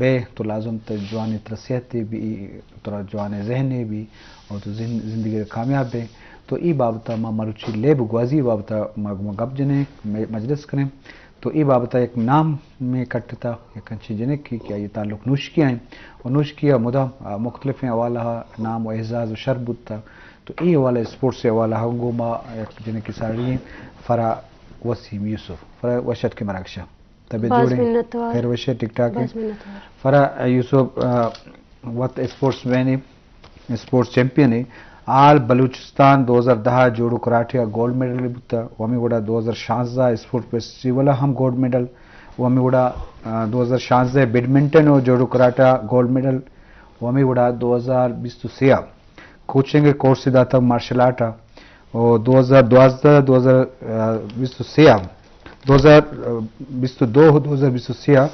بے تو لازم ترا جوانیں ترا صحتے بی، ترا جوانیں ذہنے بی، اور تو زند-، زندگی ءَ کامیاب بے۔ تو ای بابت ءَ ما مروچی لیب گوازی بابت ءَ ما گوما گپ جنیں، مے-، مجلس کنیں۔ تو ای بابت ءَ یک نام مے کٹتا، یک انچیں جنکے کہ آئی تعلق نوشکی ءَ ایں، اور نوشکی ءَ مدام، آ، مختلفیں حوالہ ءَ نام و اعزاز و شر بوتا۔ تو ای حوالہ، اسپورٹس ءِ حوالہ ءَ گوں ما یک جنکے ساڑی ایں، فرح وسیم یوسف۔ فرح، وش اتکے مراگش ءَ۔ طبیعت باز جوڑ ایں؟ منتوار۔ خیر وش ئے، ٹھیک ٹھاک ایں؟ باز منتوار۔ فرح یوسف، آ، وت اسپورٹس مین ایں، اسپورٹس چیمپئن ایں۔ آل بلوچستان دو ہزار دہ ءَ جوڈو کراٹے ءَ گولڈ میڈل بوتا، و ہمے وڑا دو ہزار شانزدہ اسپورٹ فیسٹیول ءَ ہم گولڈ میڈل، و ہمے وڑا، آ، دو ہزار شانزدہ بیڈمنٹن و جوڈو کراٹے ءَ گولڈ میڈل، و ہمے وڑا دو ہزار بیست و سے ءَ کوچنگ کورس داتا مارشل آرٹ ءَ، و دو ہزار دوازدہ، دو ہزار بیست و سے ءَ، دو ہزار بیست و دو، دو ہزار بیست و سے ءَ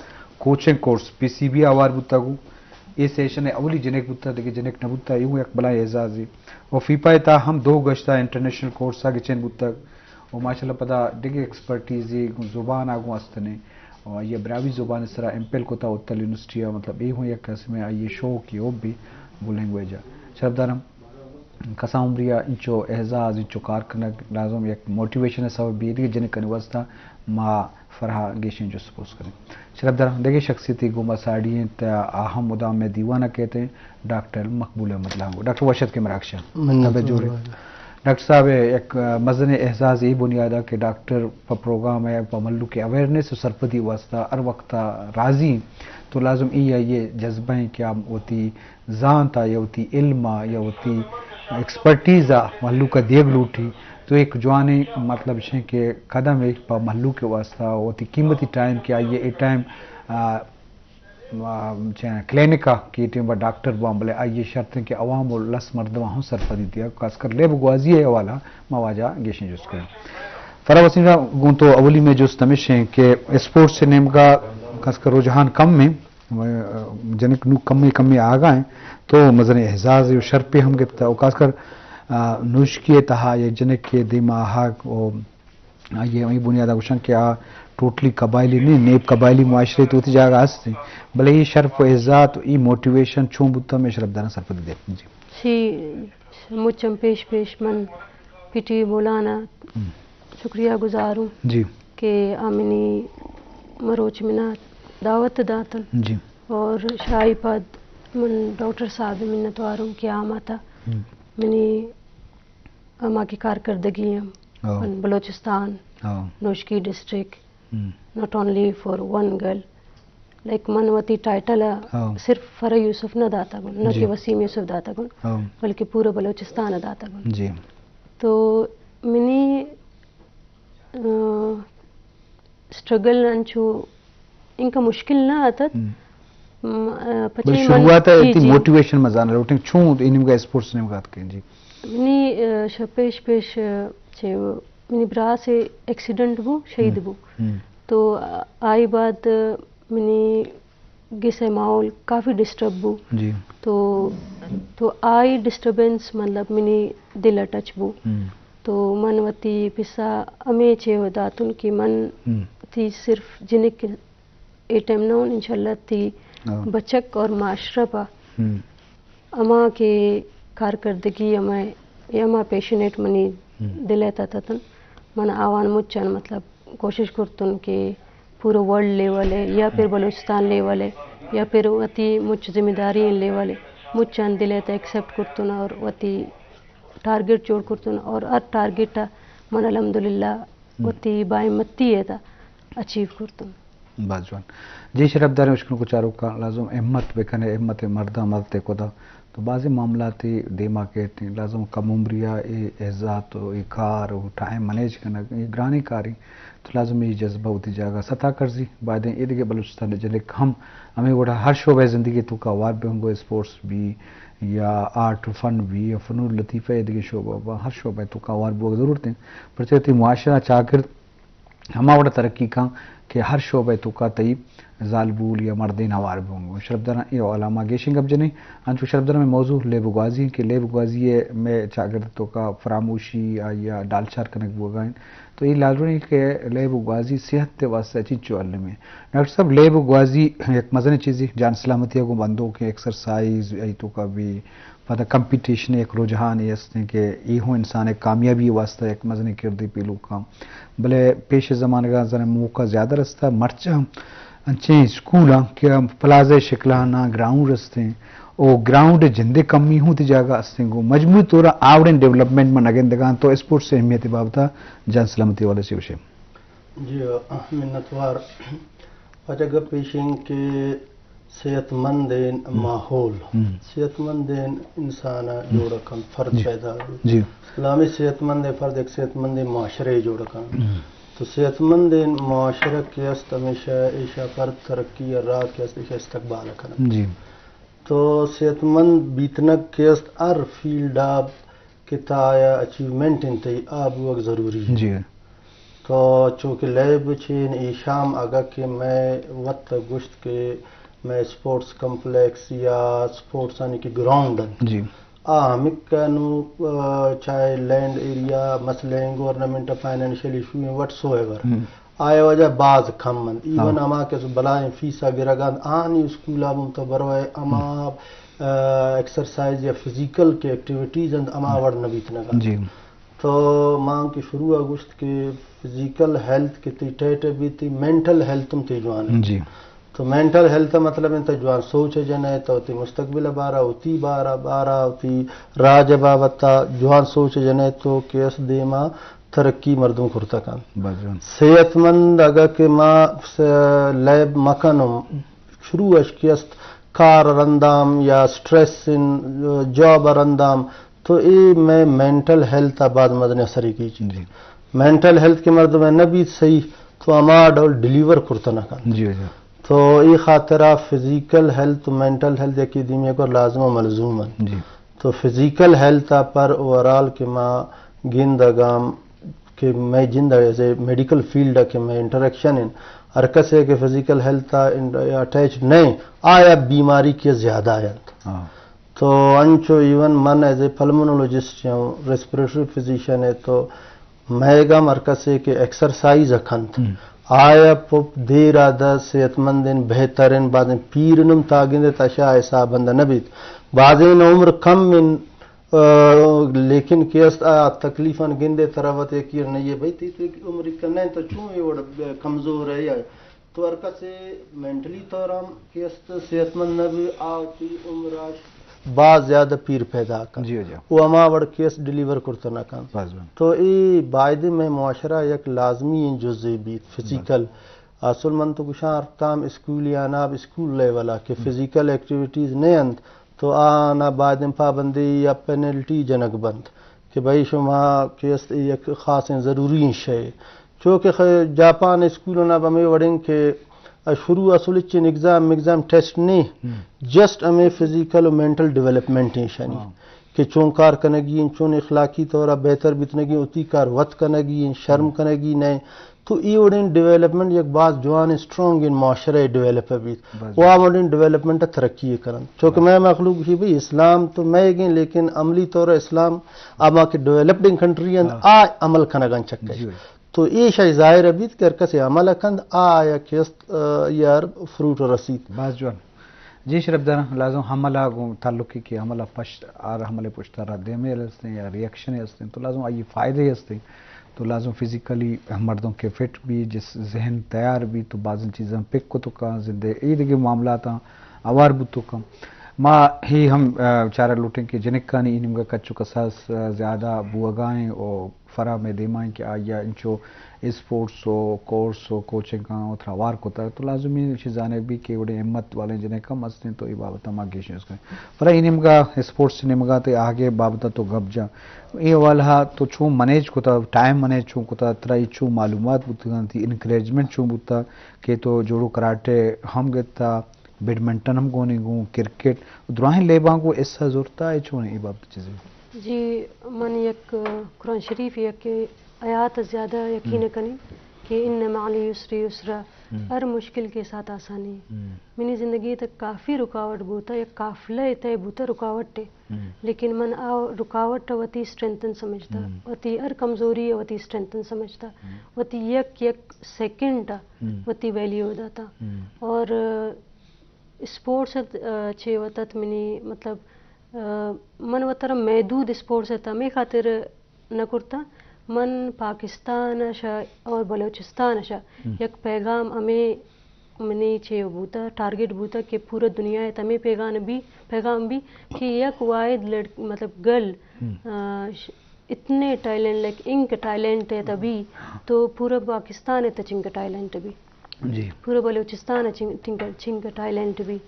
کوچنگ کورس پی سی بی ءَ ہوار بوتگ و اے سیشن ءِ اولی جنک بوتگ، دگہ جنک نہ بوتگ، اے یک بلاہیں اعزازے۔ و فیفا ءِ تہا ہم دو گشتہ انٹرنیشنل کورس ءَ گچین بوتگ و ماشاءاللہ پدا دگہ ایکسپرٹیزے گوں زبان ءَ گوں استنے و آئی ءَ براہوئی زبان ءِ سرا ایم فل کتا اتل یونیورسٹی ءَ، مطلب اے ہوں یک قسمے آئی ءِ شوق ءُ حبے گوں لینگویج ءَ۔ شرپداراں کسان عمری ءَ انچو اعزاز، انچو کار کنگ لازم یک موٹیویشن ءِ سبب بی، دگہ جنکانی واسطہ۔ ما فرح ءَ گیشیں جست پرس کنیں۔ شرپداراں دگہ شخصیتے گوں ما ساڑی انت، آ ہم مدام مئے دیوان ءَ کیت انت، ڈاکٹر مقبول احمد لانگو۔ ڈاکٹر وش اتکے مراگش ءَ۔ منت طبیعت جوڑ ایں؟ وار۔ ڈاکٹر صاحب، یک مزنیں اعزاز اے بنیاد ءَ کہ ڈاکٹر پہ پروگرام ءَ، پہ مھلوک ءِ اویئرنس و سرپدی واسطہ ہر وقت ءَ راضی انت، تو لازم اے آئی ءِ جذبہ انت کہ آ وتی زانت ءَ یا وتی علم ءَ یا وتی ایکسپرٹیز ءَ مھلوک ءَ دیگ لوٹی۔ تو یک جوانیں مطلب اش انت کہ قدمے پہ مھلوک ءِ واسطہ وتی قیمتی ٹائم کہ آئی ءِ اے ٹائم، آ، آ، چہ کلینک ءَ کہ اے ٹائم ءَ ڈاکٹر بوان، بلے آئی ءِ شرط انت کہ عوام و لس مردماں ہم سرپدی دیگ، خاص کر لیب گوازی ءِ حوالہ ءَ ما واجہ ءَ گیشیں جست کنیں۔ فرح وسیم جان، گوں تو اولی مئے جست ہمیش انت کہ اسپورٹس ءِ نیمگ ءَ خاص کر رجحان کم انت، جنک نوں کمے کمے آگا انت، تو مزنیں اعزاز و شرپے ہم گپتہ و خاص کر، آ، نوشکی ءِ تہا یک جنکے دیما آہگ و آئی ءِ ہمے بنیاد ءَ گوشاں کہ آ ٹوٹلی قبائلی نہ انت، نیب قبائلی معاشرے تو وتی جاگہ ءَ ہست انت، بلے اے شرپ و اعزاز و اے موٹیویشن چون بوتہ، مئے شرپداراں سرپدی دے۔ جی۔ شی مچم پیش پیش من پی ٹی وی مولانا ہم۔ شکریہ گزار اوں جی۔ کہ آ منی مروچ منا دعوت داتن۔ جی۔ اور شاہی پد من ڈاکٹر صاحب منتوار اوں کہ آ ماتا ہم۔ منی ہما کہ کارکردگی ہم ہاں۔ من بلوچستان، ہاں۔ نوشکی ڈسٹرکٹ، ہم۔ not only for one girl، like من وتی ٹائٹل ءَ ہاں۔ صرف فرح یوسف نہ داتگ اوں، نہ جی۔ کہ وسیم یوسف داتگ اوں، ہاں۔ بلکہ پورا بلوچستان ءَ داتگ اوں۔ جی۔ تو منی، آ، اسٹرگل انچو انکا مشکل نہ اتت۔ ہم۔ م-، آ، بلے پچے من، شروعات ءَ جی، وتی جی۔ موٹیویشن مزان لوٹیں، چون اے نیمگا اسپورٹس نیمگا اتکیں، جی۔ منی، آ، ش-، پیش پیش، آ، چے منی براسے ایکسیڈنٹ بو، شہید ہم۔ بو۔ ہم۔ تو، آ، آئی بعد منی گس ءِ ماحول کافی ڈسٹرب بو۔ جی۔ تو، تو آئی ڈسٹربنس مطلب منی دل ءَ ٹچ بو۔ ہم۔ تو من وتی پسا ہمے چے داتن کہ من ہم۔ تی صرف جنک اے ٹائم نہ اوں، انشاءاللہ تی ہاں۔ بچک اور معاشرہ پہ ہم۔ ہما کہ کارکردگی ہمے، ہما پیشنیٹ منی ہم۔ دل ءِ تہ اتن، من آوان مچان مطلب کوشش کرتن کہ پورا ورلڈ لیول ءَ یا پھر ہم۔ بلوچستان لیول ءَ یا پھر وتی مچ ذمہ داری لیول ءَ مچان دل ءِ تہ ایکسپٹ کرتن اور وتی ٹارگٹ جوڑ کرتن اور ہر ٹارگٹ ءَ من الحمدللہ ہم۔ وتی باہمتی ءِ تہ اچیو کرتن۔ باز جوان۔ جی شرپداریں اشکنوک و چاروکاں، لازم ہمت بکنے، ہمت مرداں مدد کدا۔ تو بازیں معاملاتے دیما کیت، لازم کم عمری ءَ اے احساس و اے کار و ٹائم مینیج کنگ، اے گرانیں کارے۔ تو لازم اے جذبہ وتی جاگہ ستا کرزی۔ بایدیں اے دگہ بلوچستان ءِ جنک ہم ہمے وڑا ہر شعبہ زندگی توکا ہوار بہ انگو، اسپورٹس بی یا آرٹ و فن بی یا فنون لطیفہ اے دگہ شعبہ با، ہر شعبہ توکا ہوار بوگ ضرورت انت۔ پرچہ وتی معاشرہ چاگرد ہما وڑا ترقی کن کہ ہر شعبہ ءِ توکا تئی زالبول یا مردین ہوار بہ بنت۔ شرفداراں، اے حوالہ ءَ ما گیشیں گپ جنیں۔ انچو شرفداراں، مئے موضوع لیب و گوازی انت کہ لیب و گوازی ءَ مئے چاگرد ءِ توکا فراموشی آئی ءَ ڈالچار کنگ بوگا انت۔ تو اے لازمی انت کہ لیب و گوازی صحت ءِ واستہ چنچو المی انت۔ ڈاکٹر صاحب، لیب و گوازی یک مزنیں چیزے، جان سلامتی ءَ گوں بندوکیں، ایکسرسائز آئی توکا بی، پدا کمپیٹیشن یک رجحانے است انت کہ اے ہوں انسان ءِ کامیابی ءِ واستہ یک مزنیں کردے پیلو کنت۔ بلے پیش زمانگ ءَ زاناں موقع زیادہ رستہ، مرچاں انچیں اسکولاں کہ پلازہ ءِ شکل ءَ نہ، گراؤنڈ است انت، او گراؤنڈ ءِ جندے کمی ہوں وتی جاگہ است انت، گوں مجموعی طور ءَ آوڑیں ڈیولپمنٹ ما نہ گندگاں۔ تو اسپورٹس ءِ اہمیت ءِ بابت ءَ جان سلامتی ءِ حوالہ ءَ چے گوشے؟ جی، منتوار۔ واجہ، گپ ایش انت کہ صحت مندیں ماحول، ہم۔ صحت مندیں انسان ءَ ہم۔ جوڑ کنت، فرد جی۔ پیدا بیت۔ جی۔ لامی صحت مندیں فرد یک صحت مندیں معاشرہ ءَ جوڑ کنت۔ ہم۔ تو صحت مندیں معاشرہ کہ است، ہمیشہ ایشاں فرد ترقی ءِ راہ کہ است، ایشاں استقبال کنت۔ جی۔ تو صحت مند بیتنگ کہ است، ہر فیلڈ ءَ کہ تا آیا اچیومنٹ انت، آ بوگ ضروری انت۔ جی۔ تو چونکہ لیب چین ایشاں، اگاں کہ مئے وت گوشت کہ مئے اسپورٹس کمپلیکس یا اسپورٹس آنی کہ گراؤنڈ انت، جی۔ آ ہمک نو، آ، چاہے لینڈ ایریا مسئلہ ہیں، گورنمنٹ فائنینشل ایشو ہیں، وٹ سو ایور۔ ہم۔ آیا وجہ باز کم انت۔ ایون ہاں۔ ہما کہ بلائیں فیس ءَ گرگ ءَ انت، آنی اسکول ءَ بم تو بروئے، ہما، ہم۔ آ، ایکسرسائز یا فزیکل کہ ایکٹیویٹیز انت، ہما ہم۔ وڑ نہ بیت نہ کنت۔ جی۔ تو ما ہم کہ شروع ءَ گوشت کہ فزیکل ہیلتھ کہ تئی ٹیٹ بیت، تئی مینٹل ہیلتھ ہم تئی جوان انت۔ جی۔ تو مینٹل ہیلتھ ءِ مطلب انت، تو جوان سوچ جنئے، تو وتی مستقبل ءِ بارہ، وتی بارہ، بارہ، وتی راج ءِ بابت ءَ جوان سوچ جنئے، تو کہ است دیما ترقی مردم کرتہ کنت۔ بس جوان۔ صحت مند اگاں کہ ما س-، لیب مکنم، شروع اش کہ است کار رندام یا سٹریس ان جاب رندام، تو اے مئے مینٹل ہیلتھ ءَ باز مزنیں اثرے کیت۔ جی۔ مینٹل ہیلتھ کہ مردم ءَ نہ بیت صحیح، تو ہما ڈول ڈیلیور کرتہ نہ کنت۔ جی، جی۔ تو اے خاطر ءَ فزیکل ہیلتھ و مینٹل ہیلتھ یکے دیمی ءَ گور لازم و ملزوم انت۔ جی۔ تو فزیکل ہیلتھ ءَ پر اوورآل کہ ما گندگاں کہ مئے جند ءَ ایز اے میڈیکل فیلڈ ءَ کہ مئے انٹریکشن انت، ہر کسے کہ فزیکل ہیلتھ ءَ ان-، اٹیچ نہ انت، آیا بیماری کہ زیادہ انت۔ ہاں۔ تو انچو ایون من ایز اے پلمونولوجسٹ یا ریسپریٹری فزیشن ہے تو مئیگا ہر کسے کہ ایکسرسائز کنت، ہم۔ آیا پہ دیر ءَ دہ صحت مند انت، بہتر انت، بازیں پیر نم تا گندے تا شاہ حساب بندہ نہ بیت۔ بازیں عمر کم انت، آ، لیکن کہ است آ تکلیفاں گندے ترا وت یکی نہیں ہے بھائی، تی تو عمر کنے تو چون اے وڑ کمزور ہے یا تو ہر کسے مینٹلی طور ہم کہ است صحت مند نہ بی، آ وتی عمر ءَ باز زیادہ پیر پیدا کن۔ جی، جی۔ و ہما وڑ کہ است ڈیلیور کرتہ نہ کن۔ بس، بس۔ تو اے باید مئے معاشرہ یک لازمی جزے بیت، فزیکل۔ بس۔ اصل من تو گوشاں ہر تام اسکولی آناب اسکول لیول ءَ کہ ہم۔ فزیکل ایکٹیویٹیز نہ انت تو آنا باید پابندی یا پینلٹی جنگ بنت۔ کہ بھئی شما کہ است اے یک خاصیں ضروری شے۔ چو کہ خ-، جاپان اسکول نا بہ ہمے وڑیں کہ شروع اصل چین ایگزام، ایگزام ٹیسٹ نہیں، ہم۔ جسٹ ہمیں فزیکل و مینٹل ڈیولپمنٹ ہیں شانی۔ ہاں۔ کہ چون کار کنگی ہیں، چون اخلاقی طور بہتر بیتنگی، اتی کار وت کنگی ہیں، شرم ہم۔ کنگی نہیں۔ تو ای وڑیں ڈیولپمنٹ یک باز جوان اسٹرانگ ان معاشرہ ڈیولپ بیت۔ بس۔ و آ وڑیں ڈیولپمنٹ ترقی کرن۔ چونکہ بس۔ میں مخلوق گوشی بھئی اسلام تو میں گیں، لیکن عملی طور اسلام اما کہ ڈیولپڈنگ کنٹری انت، ہاں۔ آ عمل کنگان چکے۔ جی۔ تو اے شے ظاہر بیت کہ ہر کسے عمل کند، آ آیا کہ است، آ، یار فروٹ رسیت۔ باز جوان۔ جی شرف داراں، لازم عمل ء گوں تعلقی کہ عمل ء پشت، ہر عمل ء پشت ء رد عمل ہستیں یا ری ایکشن ہستیں، تو لازم آئی فائدے ہستیں۔ تو لازم فزیکلی مردم کہ فٹ بی، جس ذہن تیار بی، تو بازیں چیزاں پک کتو کاں، زندے اے دگہ معاملاتاں اوار بوتو کاں۔ ما ہی ہم، آ، چارہ لوٹیں کہ جنکانی ای نیمگا کچ و کساس، آ، زیادہ بوگائیں و فرا مئے دیما انت کہ آئی ء انچو اسپورٹس و کورس و کوچنگاں و ترا ہوار کتگ، تو لازمی ایشی زانگ بی کہ وڑیں ہمت والیں جنک ہم ہستیں، تو اے بابت ء ما گیش نیز کنیں۔ پدا اے نیمگا اسپورٹس نیمگا تے آگے بابت ء تو گپ جاں، اے حوالہ ء تو چون مینیج کتگ، ٹائم مینیج چون کتگ، ترا اے چون معلومات بوتگ انت، انکریجمنٹ چون بوتگ کہ تو جوڈو کراٹے ہم گتا، بیڈمنٹن ہم گونی گوں، کرکٹ، دراہیں لیباں گوں حصہ زرتا، اے چون اے بابت چیزے؟ جی، من یک قرآن شریف یک آیات زیادہ یقین ہم۔ کنی کہ ان مع العسر یسرا، ہر مشکل کے ساتھ آسانی۔ منی زندگی تک کافی رکاوٹ بوتا، یک قافلہ ءِ تہ بوتا رکاوٹ ءِ۔ لیکن من آ رکاوٹ ءَ وتی اسٹرینتھن سمجھتا، وتی ہر کمزوری ءَ وتی اسٹرینتھن سمجھتا، وتی یک یک سیکنڈ ءَ وتی ویلیو داتا۔ اور اسپورٹس ات، آ، چے وتت منی، مطلب، آ، من وترا محدود اسپورٹس ات ہمے خاطر نہ کرتا۔ من پاکستان ءَ شا اور بلوچستان ءَ شا یک پیغام ہمے منی چے بوتا، ٹارگٹ بوتا کہ پورا دنیا ءَ ہمے پیغام بی، پیغام بی کہ یک واحد لڑک-، مطلب، گل، آ، ش-، اتنے ٹیلنٹ، لائک، انک ٹیلنٹ ہے تبھی تو پورا پاکستان ہے تو چنک ٹیلنٹ بھی۔ جی۔ پورا بلوچستان ہے چنک، چنک، چنک ٹیلنٹ بھی۔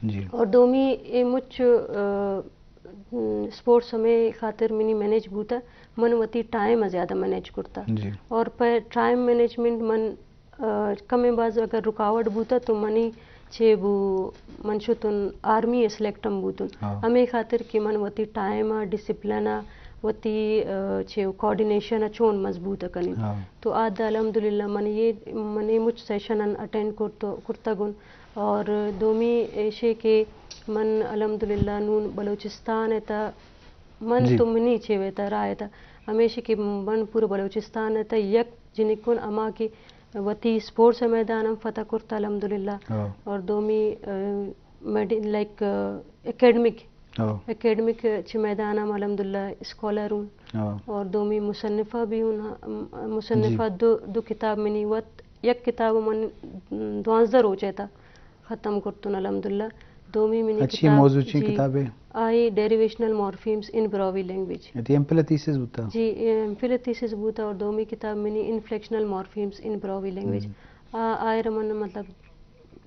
جی۔ اور دومی اے مچ، آ، اسپورٹس ہمے خاطر منی مینج بوتا، من وتی ٹائم زیادہ مینج کرتا۔ جی۔ اور پہ ٹائم مینجمنٹ من آ، کمیں باز اگر رکاوٹ بوتا تو منی چے بو، من شتن آرمی ءَ سلیکٹ ہم بوتن۔ ہاں۔ ہمے خاطر کہ من وتی ٹائم ءَ، ڈسپلن ءَ، وتی، آ، چے کوآرڈینیشن ءَ چون مضبوط کنیں۔ ہاں۔ تو آ دا الحمدللہ من یہ، من یہ مچ سیشن ان اٹینڈ کرتو، کرتگن۔ اور دومی ایشے کہ من الحمدللہ نون بلوچستان ءِ تہ من جی۔ تو منی چے ویتا رائے تا ہمیشہ کہ من پورا بلوچستان ءِ تہ یک جنکن اما کہ وتی اسپورٹس ءِ میدان ہم فتح کرتا الحمدللہ۔ ہاں۔ اور دومی، آ، میڈی-، لائک، آ، اکیڈمک، ہاں۔ اکیڈمک چہ میدان ہم الحمدللہ اسکالر ہوں۔ ہاں۔ اور دومی مصنفہ بھی ہوں۔ ہم، مصنفہ جی۔ دو، دو کتاب منی وت، یک کتاب من دوانزدہ روچ ءِ تہ ختم کرتن الحمدللہ۔ دومی منی اچھی کتاب، موضوع چی جی، کتاب ہے؟ آئی ڈیریویشنل مورفیمز ان براہوی لینگویج۔ اے تی ایم فل تھیسس بوتا؟ جی، اے ایم فل تھیسس بوتا اور دومی کتاب منی انفلیکشنل مورفیمز ان براہوی لینگویج۔ ہم۔ آ، آئر من مطلب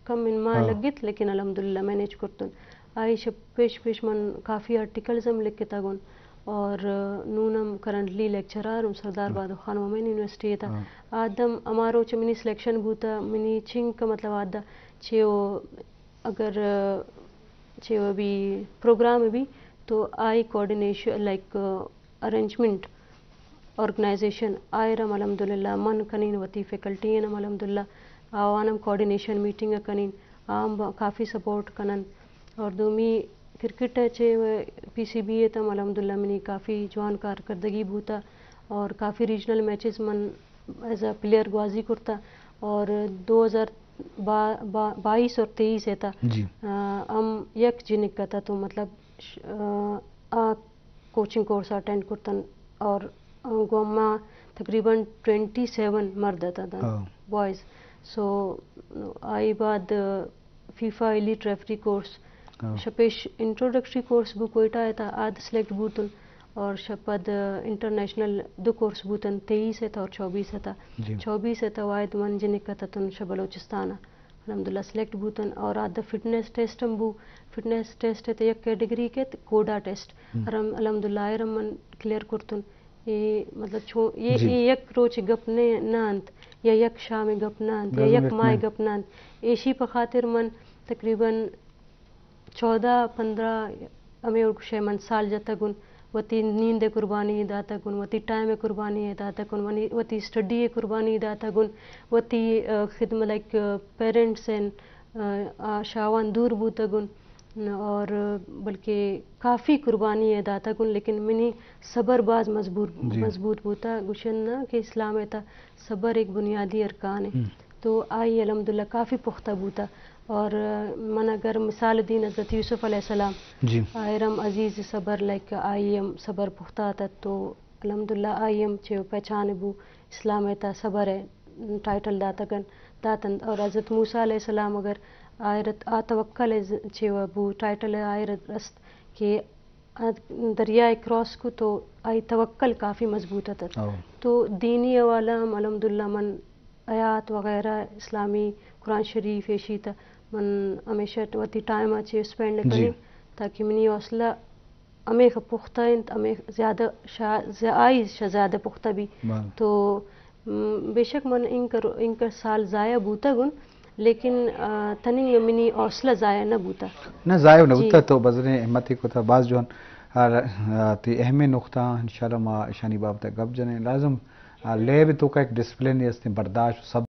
کم من ماہ ہاں۔ لگت، لیکن الحمدللہ مینج کرتن۔ آئی شپ پیش پیش من کافی آرٹیکلز ہم لکھتا گن اور نون ہم کرنٹلی لیکچرار ہوں سردار ہاں۔ بہادر خان وومن یونیورسٹی تا۔ ہاں۔ آدم ہمارو چہ منی سلیکشن بوتا، منی چنک مطلب آدا چے او اگر، آ، چے و بی پروگرام بی تو آئی کوآرڈینیشن، لائک، آ، ارینجمنٹ، آرگنائزیشن، آئر ہم الحمدللہ من کنین، وتی فیکلٹی ہم الحمدللہ آوان ہم کوآرڈینیشن میٹنگ کنین، آ ہم با-، کافی سپورٹ کنن۔ اور دومی کرکٹ چے و پی سی بی ءِ تہ ہم الحمدللہ منی کافی جوان کارکردگی بوتا اور کافی ریجنل میچز من ایز اے پلیئر گوازی کرتا اور دو ہزار با-، با-، بائیس اور تئیس ءِ تہ، جی۔ آ، ہم یک جنک ءِ تہ تو مطلب ش-، آ، آ کوچنگ کورس اٹینڈ کرتن اور، آ، گوں ما تقریباً ٹوئنٹی سیون مرد اتنت، ہاں۔ بوائز۔ سو آئی بعد فیفا ایلیٹ ریفری کورس، ہاں۔ شپیش انٹروڈکٹری کورس بو کوئٹہ ءِ تہ، آد سلیکٹ بوتن اور شپد انٹرنیشنل دو کورس بوتن، تئیس ءِ تہ اور چوبیس ءِ تہ۔ جی۔ چوبیس ءِ تہ واحد من جنک اتتن شہ بلوچستان ءَ الحمدللہ سلیکٹ بوتن اور آد فٹنس ٹیسٹ ہم بو۔ فٹنس ٹیسٹ ءِ تہ یک کیٹیگری کیت کوڈا ٹیسٹ۔ ہم۔ ارم الحمدللہ آئر ہم من کلیئر کرتن۔ اے مطلب چو-، اے، جی۔ اے یک روچ گپ نہ، نہ انت، یا یک شام گپ نہ انت، یا لازم یک یک ماہ ماہ۔ گپ نہ انت۔ ایشی پہ خاطر من تقریباً چودہ پندرہ ہمے اور گوشے من سال جتگن، وتی نیند قربانی داتگن، وتی ٹائم قربانی داتگن، ونی-، وتی اسٹڈی قربانی داتگن، وتی، آ، خدمت، لائک، آ، پیرنٹس ان، آ، آ، شاوان دور بوتگن۔ اور بلکہ کافی قربانی ءَ داتگ، لیکن منی صبر باز مضبوط، جی۔ مضبوط بوتا۔ گوشن نا کہ اسلام ءِ تہ صبر ایک بنیادی ارکان ہے۔ ہم۔ تو آئی الحمدللہ کافی پختہ بوتا۔ اور من اگر مثال دین حضرت یوسف علیہ السلام، جی۔ آئرم عزیز صبر، لائک آئی ہم صبر پختہ آتا تو الحمدللہ آئی ہم چہ پہچان بو، اسلام ءِ تہ صبر ءِ ٹائٹل داتگن، داتن۔ اور حضرت موسیٰ علیہ السلام اگر آئرت آ توکل ءِ ز-، چہ و بو، ٹائٹل آئرت رست کہ آ دریائے کراس کو تو آئی توکل کافی مضبوط اتت۔ او۔ تو دینی حوالہ ہم الحمدللہ من آیات وغیرہ اسلامی قرآن شریف ایشی تہ من ہمیشہ وتی ٹائم ءَ چہ اسپینڈ، جی۔ کنیں تاکہ منی حوصلہ ہمیخ پختہ انت، ہمیخ زیادہ شا-، ز-، آئی شہ زیادہ پختہ بی۔ بال۔ تو، م، بے شک من انکر، انکر سال ضائع بوتگ ان، لیکن، آ، تننگ منی حوصلہ ضائع نہ بوتا۔ نہ، ضائع نہ، جی۔ بوتا تو بزریں ہمت کو تھا باز جوان۔ آ، آ، تی اہم نقطہ انشاءاللہ ما اشانی بابت گپ جنیں۔ لازم آ لیب توکا ایک ڈسپلن ہستیں، برداشت و صبر۔